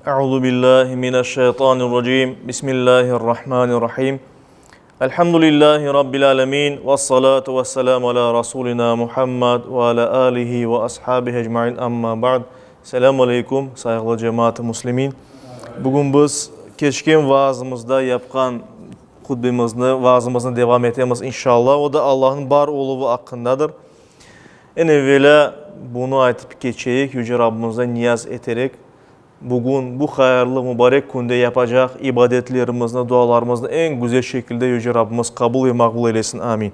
Euzu billahi mineşşeytanirracim. Bismillahirrahmanirrahim. Elhamdülillahi rabbil alemin. Vessalatu vesselamu ala rasulina Muhammed ve ala alihi ve ashabihi ecmain. Amma ba'd. Selamu aleykum, sayğılı cemaat-ı muslimin. Bugün biz keçken vaazımızda yapqan hutbemizni, vaazımıznı devam etemiz inşallah. O da Allahnıñ bar oluvı aqqındadır. Eñ evelâ bunı aytıp keçeyik, Yüce Rabbimizden niyaz eterek, bugün bu hayırlı, mubarek künde yapacaq ibadetlerimizni, dualarımıznı eñ güzel şekilde Yüce Rabbimiz qabul ve maqbul eylesin. Amin.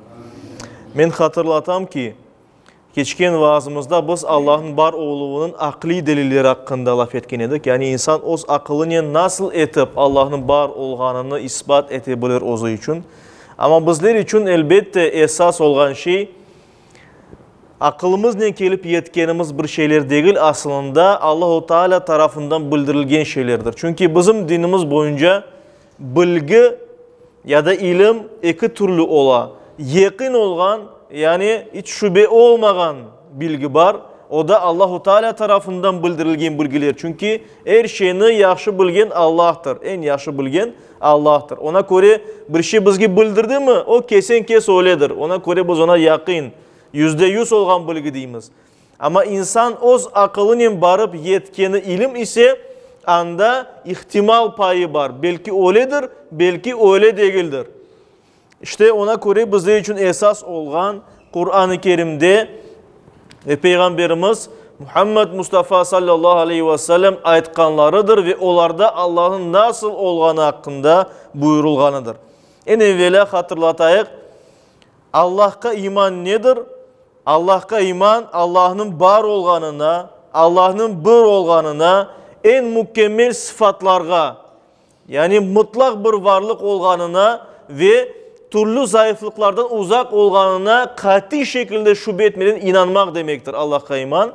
Men hatırlatam ki, keçken vaazımızda biz Allahnıñ bar oluvınıñ aqliy delilleri aqqında laf etken edik, yani insan öz aqılınen nasıl etip Allahnıñ bar olğanını isbat ete bilir özü içün. Amma bizler içün, elbette, esas olğan şey, Aqılımıznen kelip yetkenimiz bir şeyler degil, asılında Allahu Teala tarafından bildirilgen şeylerdir. Çünki bizim dinimiz boyunca bilgi ya da ilim eki türlü ola. Yeqin olğan, yani iç şübe olmağan bilgi bar, o da Allahu Teala tarafından bildirilgen bilgiler. Çünki er şeyni yahşı bilgen Allahtır, eñ yahşı bilgen Allahtır. Ona köre, bir şey bizge bildirdimi, o kesen-kes öyledir. Ona köre biz ona yaqin, 100% olğan bilgi deymiz. Amma insan öz aqılınen barıp yetkeni ilim ise, anda ihtimal payı bar, belki öyledir, belki öyle degildir. İşte, ona köre bizler içün esas olğan Quran-ı Kerimde ve Peyğamberimiz Muhammed Mustafa sallallahu aleyhi ve sellem aytqanlarıdır ve olarda Allahnıñ nasıl olğanı aqqında buyurılğanıdır. Eñ evelâ hatırlatayıq, Allahqa iman nedir? Allahqa iman, Allahnıñ bar olğanına, Allahnıñ bir olğanına, eñ mükemmel sıfatlarğa, Yani mıtlaq bir varlıq olğanına ve türlü zayıflıqlardan uzaq olğanına qatiy şekilde şübe etmeden inanmaq demektir Allahqa iman.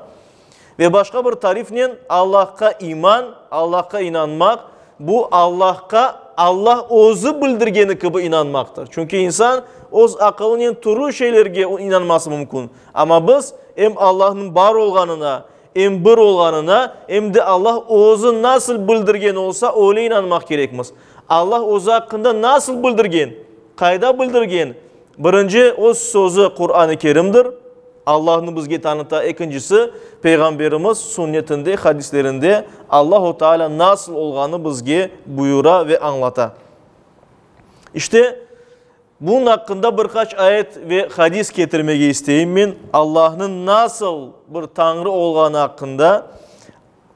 Ve başqa bir tarifnen Allahqa iman, Allahqa inanmaq, bu Allahqa Allah özü bildirgeni kibi inanmaqtır. Çünki insan öz aqılınen türlü şeylerge inanması mümkün. Amma biz em Allahnıñ bar olğanına, Em bir olğanına, em de Allah özü nasıl bildirgen olsa, öyle inanmaq kerekmiz. Allah özü aqqında nasıl bildirgen? Qayda bildirgen? Birinci, öz sözü Quran-ı Kerimdir, Allahnı bizge tanıta, ekincisi, Peyğamberimiz sünnetinde, hadislerinde Allahu Teala nasıl olğanı bizge buyura ve añlata. İşte, Bunıñ aqqında bir qaç ayet ve hadis ketirmege isteyim men, Allahnıñ nasıl bir Tañrı olğanı aqqında.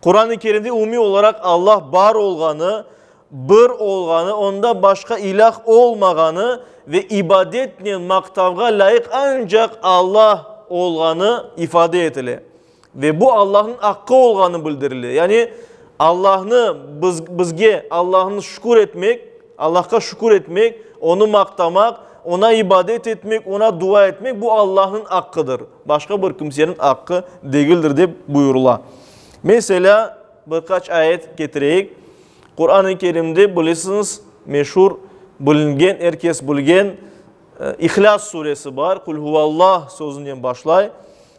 Quran-ı Kerimde umumiy olaraq Allah bar olğanı, bir olğanı, onda başqa ilâh olmağanı ve ibadetnen maqtavğa lâyıq ancaq Allah olğanı ifade etile. Ve bu Allahnıñ aqqı olğanı bildirile. Yani Allahnı biz, bizge Allahnı şükür etmek, Allahqa şükür etmek, onı maqtamaq, ona ibadet etmek, ona dua etmek bu Allahnıñ aqqıdır. Başqa bir kimseniñ aqqı degildir dep buyurıla. Meselâ, bir qaç ayet ketireyik. Quran-ı Kerimde bilesiñiz, meşur, bilingen, er kes bilgen İhlâs suresi bar, Qul huvallah sözünen başlay.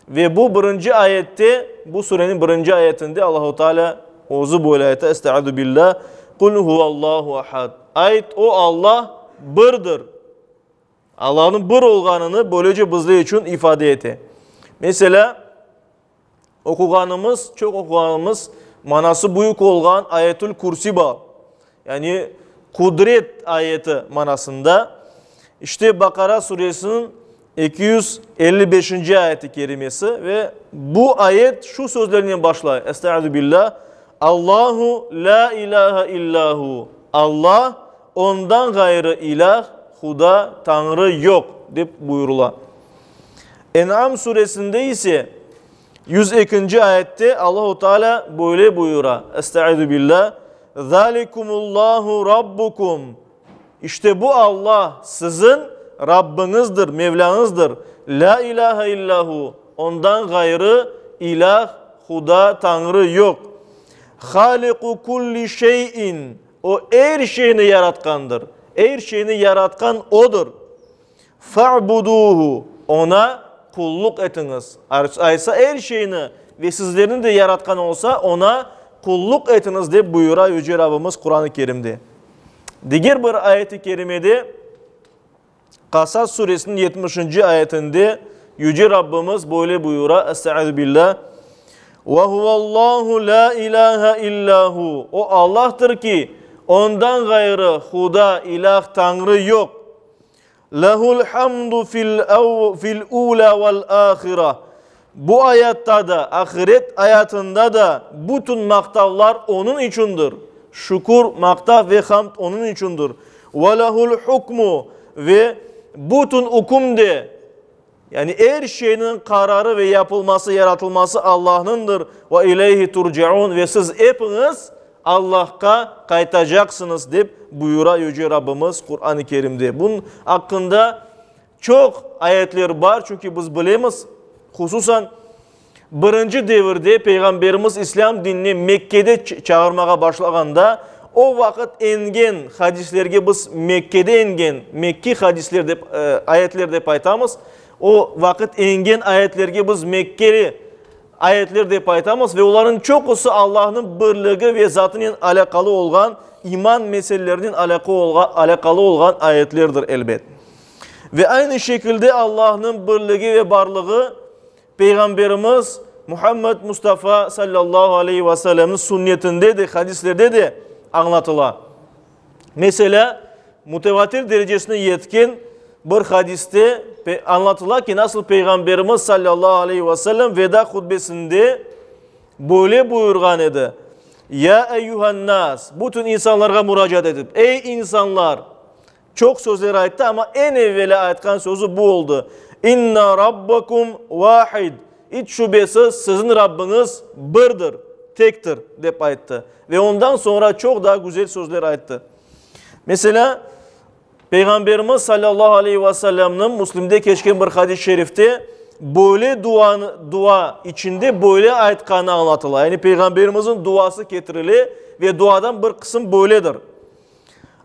Ve bu birinci ayette, bu sureniñ birinci ayetinde Allahu Teala özü böyle ayta, Estaizu billah, Qul huvallahu ahad. Ayt, o Allah birdir. Allahnıñ bir olğanını böylece bizler içün ifade ete. Mesela, oquğanımız, çoq oquğanımız, manası büyük olğan Ayetül Kürsi bar. Yani qudret ayeti manasında. İşte Baqara suresiniñ 255-nci ayeti kerimesi ve bu ayet şu sözlernen başlay, Estaizu billah, Allahu la ilahe illa hu, Allah, ondan ğayrı ilah, Huda, Tañrı yoq, dep buyurıla. En'am suresinde ise 102-nci ayette Allahu Teala böyle buyura, Estaizu billah, Zalikumullahu Rabbukum, İşte bu Alla siziñ Rabbiñizdir, Mevlâñızdır, lâ ilâhe illâ hu, ondan ğayrı ilâh, Huda, Tañrı yoq. Haliqu kulli şeyin, O er şeyni yaratqandır, er şeyni yaratqan Odır. Fa'buduhu, Oña qulluq etiñiz. Aytsa er şeyni ve sizlerni de yaratqan olsa, Oña. qulluq etiñiz, dep buyura Yüce Rabbimiz Quran-ı Kerimde. Diger bir ayet-i kerimede, Qasas suresiniñ yetmişinci ayetinde Yüce Rabbimiz böyle buyura, Estaizu billah, Ve huvallahu la ilahe illa hu. O Allahtır ki, Ondan ğayrı Huda, İlah, Tañrı yoq. Lehul hamdu fil ula vel ahira. Bu ayatta da, ahiret ayatında da bütün maqtavlar Onıñ içündir. Şükür, maqtav ve hamd Onıñ içündir. Ve lehul hukmu ve bütün üküm de, yani er şeyniñ qararı ve yapılması, yaratılması Allahnıñdır. Ve ileyhi turcaun ve siz epiñiz Allahqa qaytacaqsıñız, dep buyura Yüce Rabbimiz Quran-ı Kerimde. Bunıñ aqqında Çoq ayetler bar, çünki biz bilemiz, hususan birinci devirde Peyğamberimiz İslâm dinine Mekkede çağırmağa başlağanda, o vaqıt engen hadislerge biz Mekkede engen, mekki hadisler dep, ayetler dep aytamız, o vaqıt engen ayetlerge biz mekkeli ayetler dep aytamız ve olarnıñ çoqusı Allahnıñ birligi ve zatınen alâqalı olğan, iman meselelerinen alâqalı olğan ayetlerdir, elbet. Ve aynı şekilde Allahnıñ birligi ve barlığı Peyğamberimiz Muhammed Mustafa sallallahu aleyhi ve sellemniñ sünnetinde de, hadislerde de añlatıla. Meselâ, mutevatir derecesine yetken bir hadiste añlatıla ki, nasıl Peyğamberimiz sallallahu aleyhi ve sellem veda hutbesinde böyle buyurğan edi, Ya eyyühen-nas, bütün insanlarğa muracaat etip, Ey insanlar! Çoq sözler ayttı, amma eñ evelâ aytqan sözü bu oldı, İnna Rabbakum vahid, İç şübesiz, siziñ Rabbiñiz birdir, tektir, dep ayttı. Ve ondan soñra çoq daa güzel sözler ayttı. Meselâ, Peyğamberimiz salâllahu aleyhi ve sellemniñ Müslimde keçken bir hadis-i şerifte böyle duanı, dua içinde böyle aytqanı añlatıla. Yani Peyğamberimizniñ duası ketirile ve duadan bir qısım böyledir.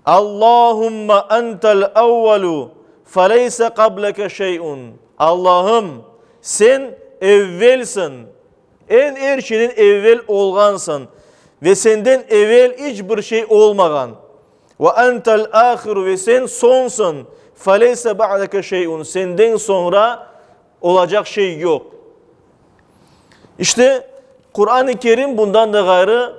Allahumma entel evvelu feleyse qableke şey'un. Allahım, Sen evvelsiñ, eñ er şeyden evvel olğansıñ ve Senden evel iç bir şey olmağan. Ve entel ahiru ve Sen soñsıñ, feleyse ba'deke şey'un. Senden soñra olacaq şey yoq. İşte, Quran-ı Kerim bundan da ğayrı,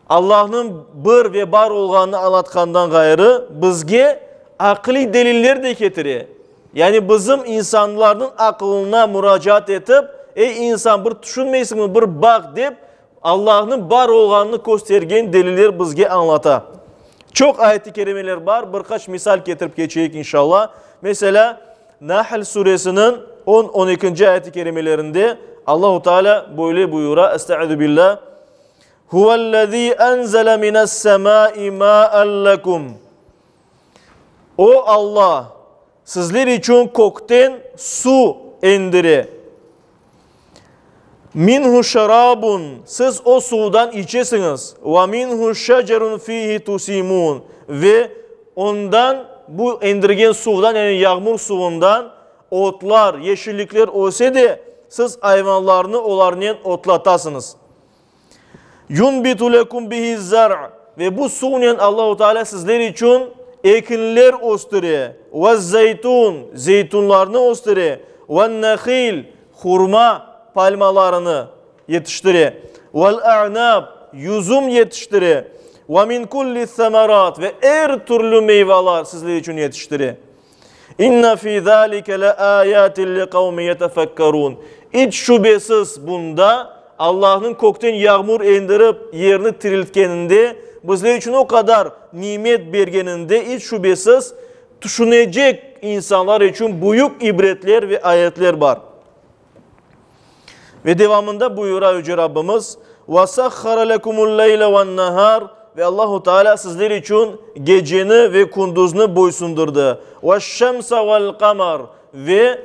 Allahnıñ bir ve bar olğanını añlatqandan ğayrı, bizge aqliy deliller de ketire. Yani bizim insanlarnıñ aqılına muracaat etip, Ey insan, bir tüşünmeysiñmi, bir baq, dep, Allahnıñ bar olğanını köstergen deliller bizge añlata. Çoq ayet-i kerimeler bar, bir qaç misal ketirip keçeyik, inşallah. Meselâ, Nahl suresiniñ on, on ekinci ayet-i kerimelerinde Allahu Teala böyle buyura, Estaizu billah, Huvellezî enzele mine's-semâi mâen lekum. O Alla, sizler içün kökten su endire. Minhu şerâbun, siz o suvdan içesiñiz, ve minhu şecerun fîhî tusîmûn, ve ondan, bu endirgen suvdan, yani yağmur suvundan, otlar, yeşillikler öse de, siz ayvanlarnı olarnen otlatasıñız. Yunbitu lekum bihiz-zar', ve bu suvnen Allahu Teala sizler içün ekinler östüre, vez-zeytun, zeytunlarnı östüre, ven-nehil, hurma palmalarını yetiştire, vel-a'nab, yüzüm yetiştire, ve min kulli-semarat, ve er türlü meyvalar sizler içün yetiştire. İnne fî zâlike le âyâtin li kavmin yetefekkerûn. İç şübesiz bunda, Allahnıñ kökten yağmur endirip yerni tiriltkeninde, bizler içün o qadar nimet bergeninde iç şübesiz tüşünecek insanlar içün büyük ibretler ve ayetler bar. Ve devamında buyura Yüce Rabbimiz, Ve sahhara lekumul leyle ven nehar, ve Allahu Teala sizler içün geceni ve kündüzni boysundırdı. Ve şemse vel kamar, ve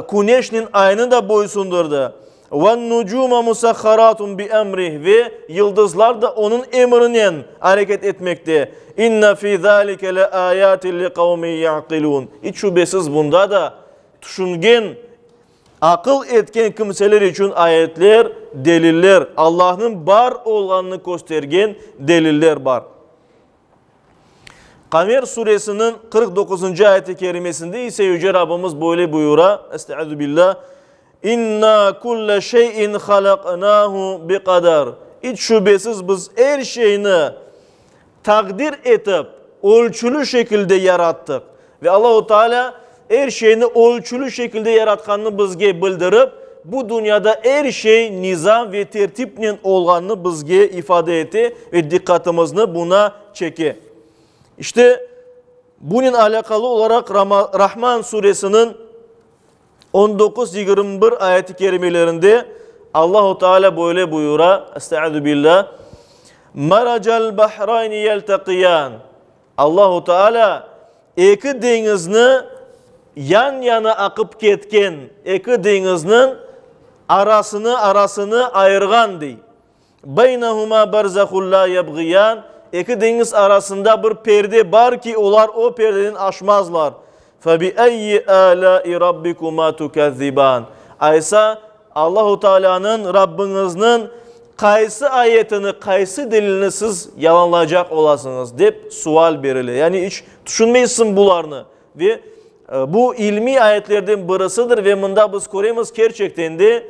küneşnen aynı da boysundırdı. Ve nucuma musahharatun bi emrih, ve yıldızlar da onıñ emrinen areket etmekte. İnne fi zalike le ayatin li kavmin yaqilun. İç şübesiz bunda da tüşüngen, aqıl etken kimseler içün ayetler deliller, Allahnıñ bar olğanını köstergen deliller bar. Qamer suresiniñ 49-ncı ayeti kerimesinde ise Yüce Rabbimiz böyle buyura, Estaizu billah, İnna kulle şeyin halaqnahu biqadar. İç şübesiz biz er şeyni taqdir etip, ölçüli şekilde yarattıq. Ve Allahu Teala er şeyni ölçüli şekilde yaratqanını bizge bildirip, bu dünyada er şey nizam ve tertipnen olğanını bizge ifade ete ve diqqatımıznı buna çeke. İşte, bunen alâqalı olaraq Rahman suresiniñ 19, 21 ayeti kerimelerinde Allahu Teala böyle buyura, Estaizu billah, Maracal bahrayni yeltaqiyan. Allahu Teala eki deñizni yan-yana aqıp ketken eki deñizniñ arasını arasını ayırğan, dey. Beynehuma berzahun la yebğiyan, eki deñiz arasında bir perde bar ki, olar o perdeden aşmazlar. Febieyyi âlâi rabbikuma tukezziban, Aysa, Allahu Tealânıñ, Rabbiñizniñ, qaysı ayetini, qaysı delilini siz yalanlaycaq olasıñız? dep sual berile. Yani iç tüşünmeysiñ bularnı. Ve bu ilmiy ayetlerden birisidir ve mında biz köremiz, kerçekten de,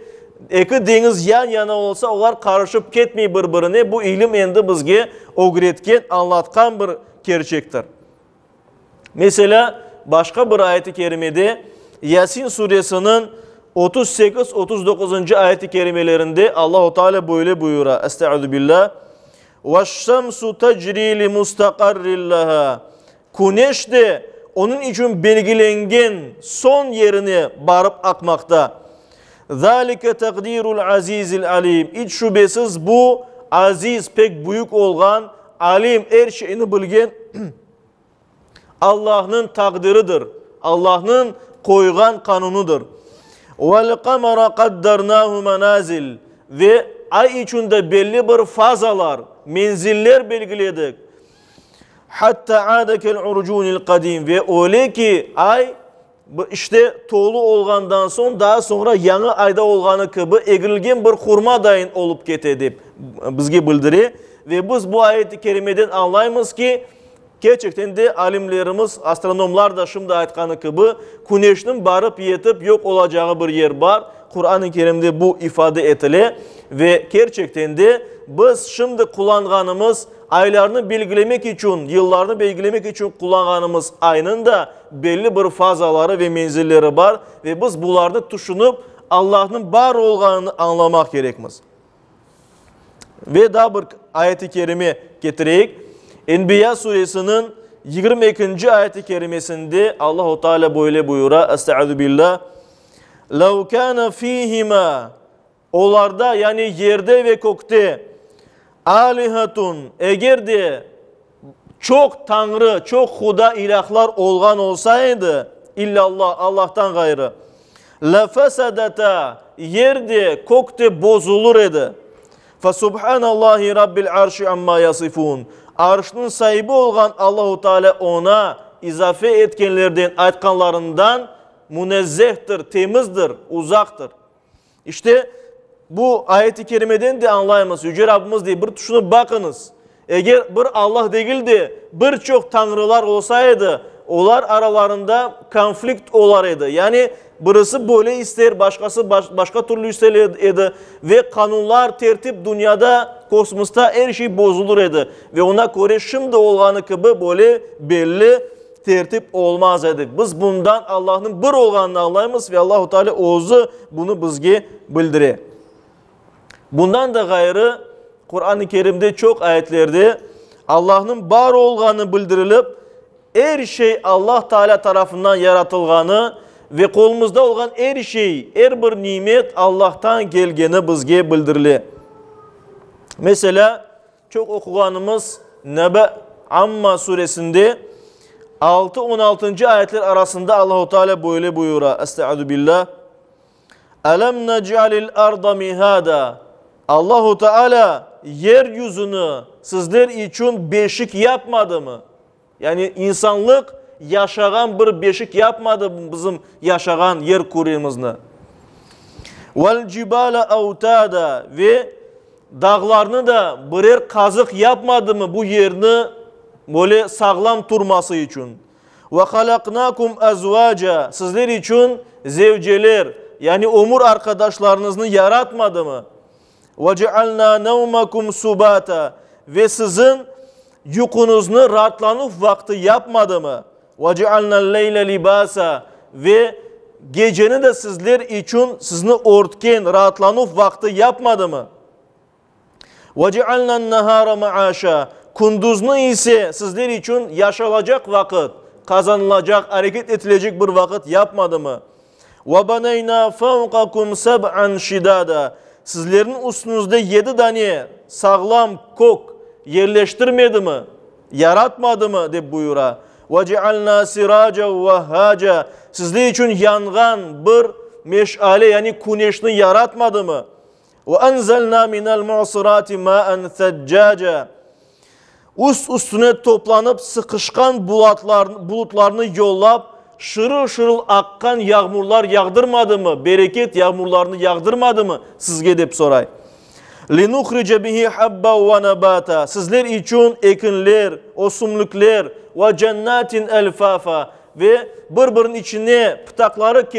eki deñiz yan-yana olsa, olar qarışıp ketmey bir-birine, bu ilim endi bizge ögretken, añlatqan bir kerçektir. Meselâ, başqa bir ayet-i kerimede, Yasin suresiniñ 38, 39-ncı ayet-i kerimelerinde Allahu Teala böyle buyura, Estaizu billah, Veş-şemsu tecri li mustaqarrin leha, Küneş de onıñ içün belgilengen soñ yerine barıp aqmaqta. Zalike taqdirul azizil alim, İç şübesiz bu, Aziz, pek büyük olğan, Alim, er şeyni bilgen Allahnıñ taqdiridir, Allahnıñ qoyğan qanunıdır. Vel qamara qaddarnahu manazil, Ve ay içün de belli bir fazalar, menziller belgiledik. Hatta ade kel urcunil qadim, ve öyle ki, ay, işte, tolu olğandan soñ, daa soñra yañı ayda olğanı kibi, egrilgen bir hurma dayın olıp kete, dep bizge bildire. Ve biz bu ayet-i kerimeden añlaymız ki, kerçekten de alimlerimiz, astronomlar da şimdi aytqanı kibi, küneşniñ barıp yetip yoq olacağı bir yer bar. Quran-ı Kerimde bu ifade etile. Ve kerçekten de biz şimdi qullanğanımız Aylarnı belgilemek içün, yıllarnı belgilemek içün qullanğanımız aynıñ da belli bir fazaları ve menzilleri bar ve biz bularnı tüşünip, Allahnıñ bar olğanını añlamaq kerekmiz. Ve daa bir ayet-i kerime ketireyik. Enbiya suresiniñ 22-nci ayet-i kerimesinde Allahu Teala böyle buyura, Estaizu billah, Lev kâne fîhimâ Olarda, yani yerde ve kökte, âlihatun, eger de çoq tañrı, çoq huda, ilâhlar olğan olsa edi, illâllah, Allahtan ğayrı, lefesedetâ, yer de, kök de bozulır edi. Fesubhanallahi rabbil arşi amma yasifun, Arşnıñ saibi olğan Allahu Teala oña izafe etkenlerden, aytqanlarından münezzehtir, temizdir, uzaqtır. İşte, bu ayet-i kerimeden de añlaymız, Yüce Rabbimiz dey, bir tüşünip baqıñız, eger bir Allah degil de, bir çoq tañrılar olsa edi, olar aralarında konflikt olar edi, yani birisi böyle ister, başqası başqa türlü ister edi ve qanunlar, tertip dünyada, kosmosta er şey bozulır edi ve oña köre şimdi olğanı kibi böyle belli tertip olmaz edi. Biz bundan Allahnıñ bir olğanını añlaymız ve Allahu Teala özü bunı bizge bildire. Bundan da ğayrı, Quran-ı Kerimde çoq ayetlerde Allahnıñ bar olğanı bildirilip, er şey Allah Teala tarafından yaratılğanı ve qolumızda olğan er şey, er bir nimet Allahtan kelgeni bizge bildirile. Meselâ, Çoq oquğanımız Nebe, Amma, suresinde altı, on altıncı ayetler arasında Allahu Teala böyle buyura, Estaizu billah, Elem nec'alil arda mihada, Allahu Teala yer yüzüni sizler içün beşik yapmadımı? Yani insanlıq yaşağan bir beşik yapmadı bizim yaşağan yer küremizni. Vel-cibale avtada, ve dağlarnı da birer qazıq yapmadımı bu yerni böyle sağlam turması içün? Ve halaqnakum azvaca, sizler içün zevceler, yani ömür arqadaşlarıñıznı yaratmadımı? Ve cealna nevmekum subata, ve siziñ yuquñıznı raatlanuv vaqtı yapmadımı? Ve cealnal-leyle libasa, ve geceni de sizler içün sizni örtken, raatlanuv vaqtı yapmadımı? Ve cealnan-nahara maaşa, kündüzni ise sizler içün yaşalacaq vaqıt, qazanılacaq, areket etilecek bir vaqıt yapmadımı? Ve baneyna fevqakum seb'an şidada, sizlerniñ üstüñizde yedi dane sağlam kök yerleştirmedimi, yaratmadımı, dep buyura. Ve cealna siraca vehhaca, sizler içün yanğan bir meşale, yani küneşni yaratmadımı? Ve enzelna minel mu'sirati ma'en seccaca, üst-üstüne toplanıp sıqışqan bulutlarnı yollap, şırıl-şırıl aqqan yağmurlar yağdırmadımı, bereket yağmurlarını yağdırmadımı sizge dep soray. Linuhrice bihi habben ve nebata, sizler içün ekinler, ösümlikler, ve cennatin elfafa, Ve bir-biriniñ içine pıtaqları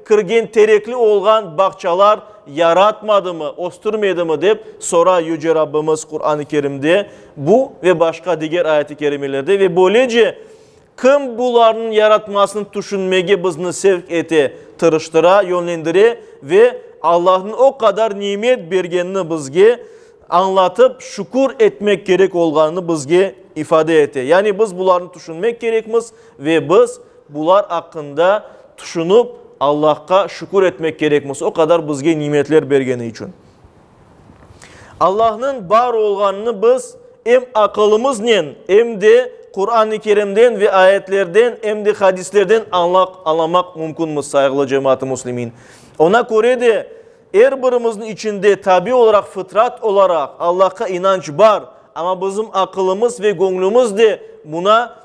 kirgen terekli olğan bağçalar yaratmadımı, östürmedimi dep sora Yüce Rabbimiz Quran-ı Kerimde bu ve başqa diger ayet-i kerimelerde ve böylece kim bularnıñ yaratmasını tüşünmege bizni sevk ete, tırıştıra, yönlendire ve Allahnıñ o qadar nimet bergenini bizge añlatıp, şükür etmek kerek olğanını bizge ifade ete. Yani biz bularnı tüşünmek kerekmiz ve biz bular aqqında tüşünip, Allahqa şükür etmek kerekmiz, o qadar bizge nimetler bergeni içün. Allahnıñ bar olğanını biz em aqılımıznen, em de Quran-ı Kerimden ve ayetlerden, em de hadislerden añlamaq mümkünmiz, sayğılı cemaat-ı müslimin. Oña köre de, Er birimizniñ içinde tabiiy olaraq, fıtrat olaraq Allahqa inanç bar, amma bizim aqılımız ve göñlümiz de buna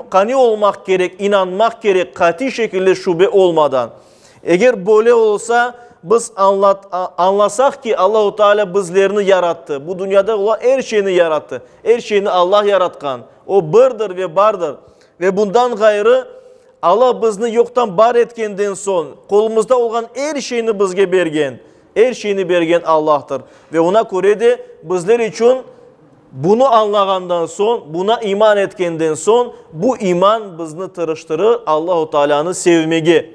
qani olmaq kerek, inanmaq kerek, qatiy şekilde şübe olmadan. Eger böyle olsa, biz añlasaq ki, Allahu Teala bizlerni yarattı, bu dünyada olan er şeyni yarattı, er şeyni Allah yaratqan, O birdir ve bardır ve bundan ğayrı, Alla bizni yoqtan bar etkenden soñ, qolumızda olğan er şeyni bizge bergen, er şeyni bergen Allahtır. Ve oña köre de bizler içün bunı añlağandan soñ, buna iman etkenden soñ, bu iman bizni tırıştırır Allahu Taalânı sevmege.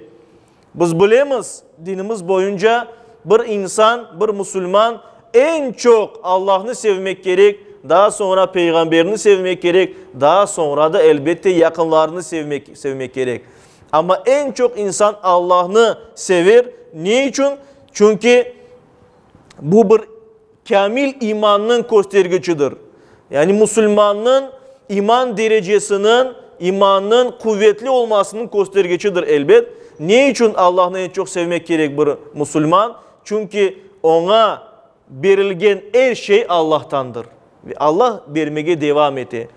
Biz bilemiz, dinimiz boyunca bir insan, bir musulman eñ çoq Allahnı sevmek kerek, daa soñra Peyğamberni sevmek kerek, daa soñra da, elbette, yaqınlarını sevmek sevmek kerek. Amma eñ çoq insan Allahnı sever. Ne içün? Çünki bu bir kâmil imannıñ köstergiçidir. Yani musulmannıñ iman derecesiniñ, imannıñ quvetli olmasınıñ köstergiçidir, elbet. Ne içün Allahnı eñ çoq sevmek kerek bir musulman? Çünki oña berilgen er şey Allahtandır. Ve Allah bermege devam ete.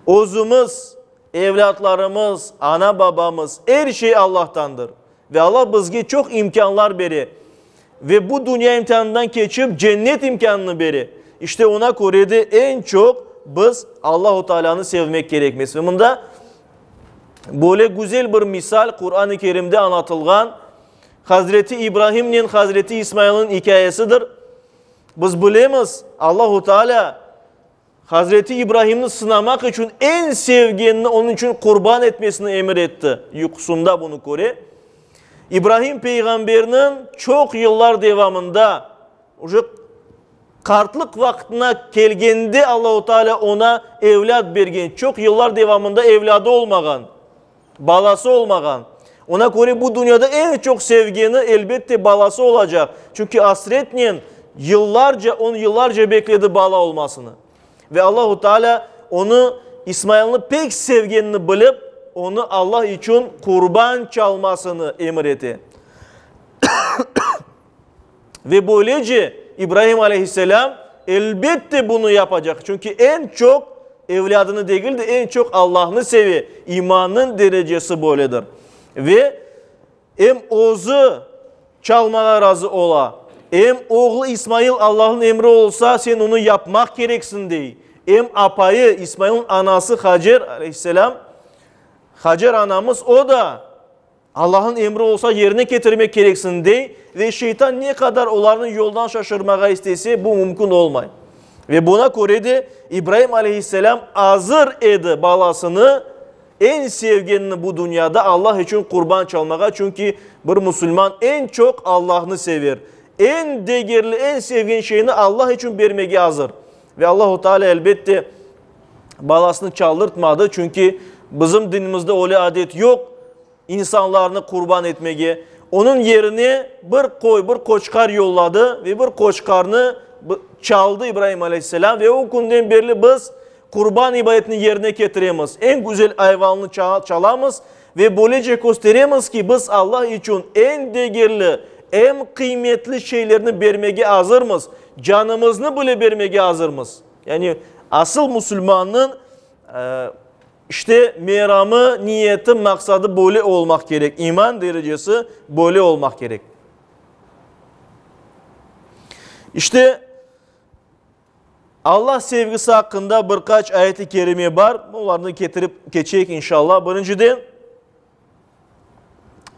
Özümiz, evlâtlarımız, ana-babamız, er şey Allahtandır. Ve Alla bizge çoq imkânlar bere. Ve bu dünya imtianından keçip, cennet imkânını bere. İşte oña köre de eñ çoq biz Allahu Taalânı sevmek kerekmiz. Ve mında böyle güzel bir misal Quran-ı Kerimde añlatılğan Hazreti İbrahimnen Hazreti İsmailniñ ikâyesidir. Biz bilemiz, Allahu Taalâ Hazreti İbrahimni sınamaq içün eñ sevgenini onıñ içün qurban etmesini emir etti. Yuqusında bunı köre. İbrahim peyğamberniñ çoq yıllar devamında, uje qartlıq vaqtına kelgende Allahu Teala oña evlât bergen, çoq yıllar devamında evlâdı olmağan. Balası olmağan. Ona köre bu dünyada eñ çoq sevgeni, elbette, balası olacaq. Çünki asretnen yıllarca, on yıllarca bekledi bala olmasını. Ve Allahu Teala onı, İsmailni pek sevgenini bilip, onı Allah içün qurban çalmasını emir ete. Ve böylece İbrahim aleyhisselâm elbette bunı yapacaq, çünki eñ çoq evlâdını degil de, eñ çoq Allahnı seve, imannıñ derecesi böyledir. Ve em özü. Çalmağa razı ola. Em oğlu İsmail Allahnıñ emri olsa, sen onı yapmaq kereksiñ, dey. Em apayı, İsmailniñ anası Hacer, aleyhisselâm, Hacer anamız, o da Allahnıñ emri olsa, yerine ketirmek kereksiñ, dey. Ve şeytan ne qadar olarnı yoldan şaşırmağa istese, bu mümkün olmay. Ve buna köre de İbraim, aleyhisselâm, azır edi balasını, Eñ sevgenini bu dünyada Allah içün qurban çalmağa, çünki bir musulman eñ çoq Allahnı sever. Eñ degerli, eñ sevgen şeyni Allah içün bermege azır. Ve Allahu Teala, elbette, balasını çaldırtmadı, çünki bizim dinimizde öyle adet yoq, insanlarnı qurban etmege. Onıñ yerine bir qoy, bir qoçqar yolladı ve bir qoçqarnı çaldı İbraim aleyhisselam ve o künden berli biz Qurban ibadetini yerine ketiremiz, eñ güzel ayvannı çalamız ve böylece kösteremiz ki, biz Allah içün eñ degerli, eñ qıymetli şeylerni bermege azırmız, canımıznı bile bermege azırmız. Yani asıl musulmannıñ, işte, meramı, niyeti, maqsadı böyle olmaq kerek, iman derecesi böyle olmaq kerek. İşte, Allah sevgisi aqqında bir qaç ayet-i kerime bar, olarnı ketirip keçeyik inşallah. Birinciden,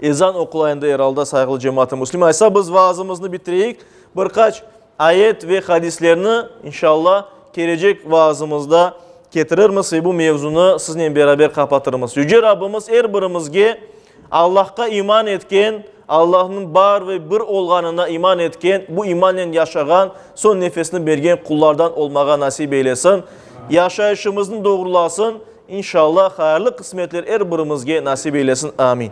ezan oqula endi er alda, sayğılı cemaat-ı müslümin. Aysa biz vaazımıznı bitireyik, bir qaç ayet ve hadislerni inşallah kelecek vaazımızda ketirirmiz ve bu mevzunı siznen beraber qapatırmız. Yüce Rabbimiz er birimizge Allahqa iman etken, Allahnıñ bar ve bir olğanına iman etken, bu imannen yaşağan, soñ nefesini bergen qullardan olmağa nasip eylesin. Yaşayışımıznı doğrulasın. İnşallah, hayırlı qısmetler er birimizge nasip eylesin. Amin.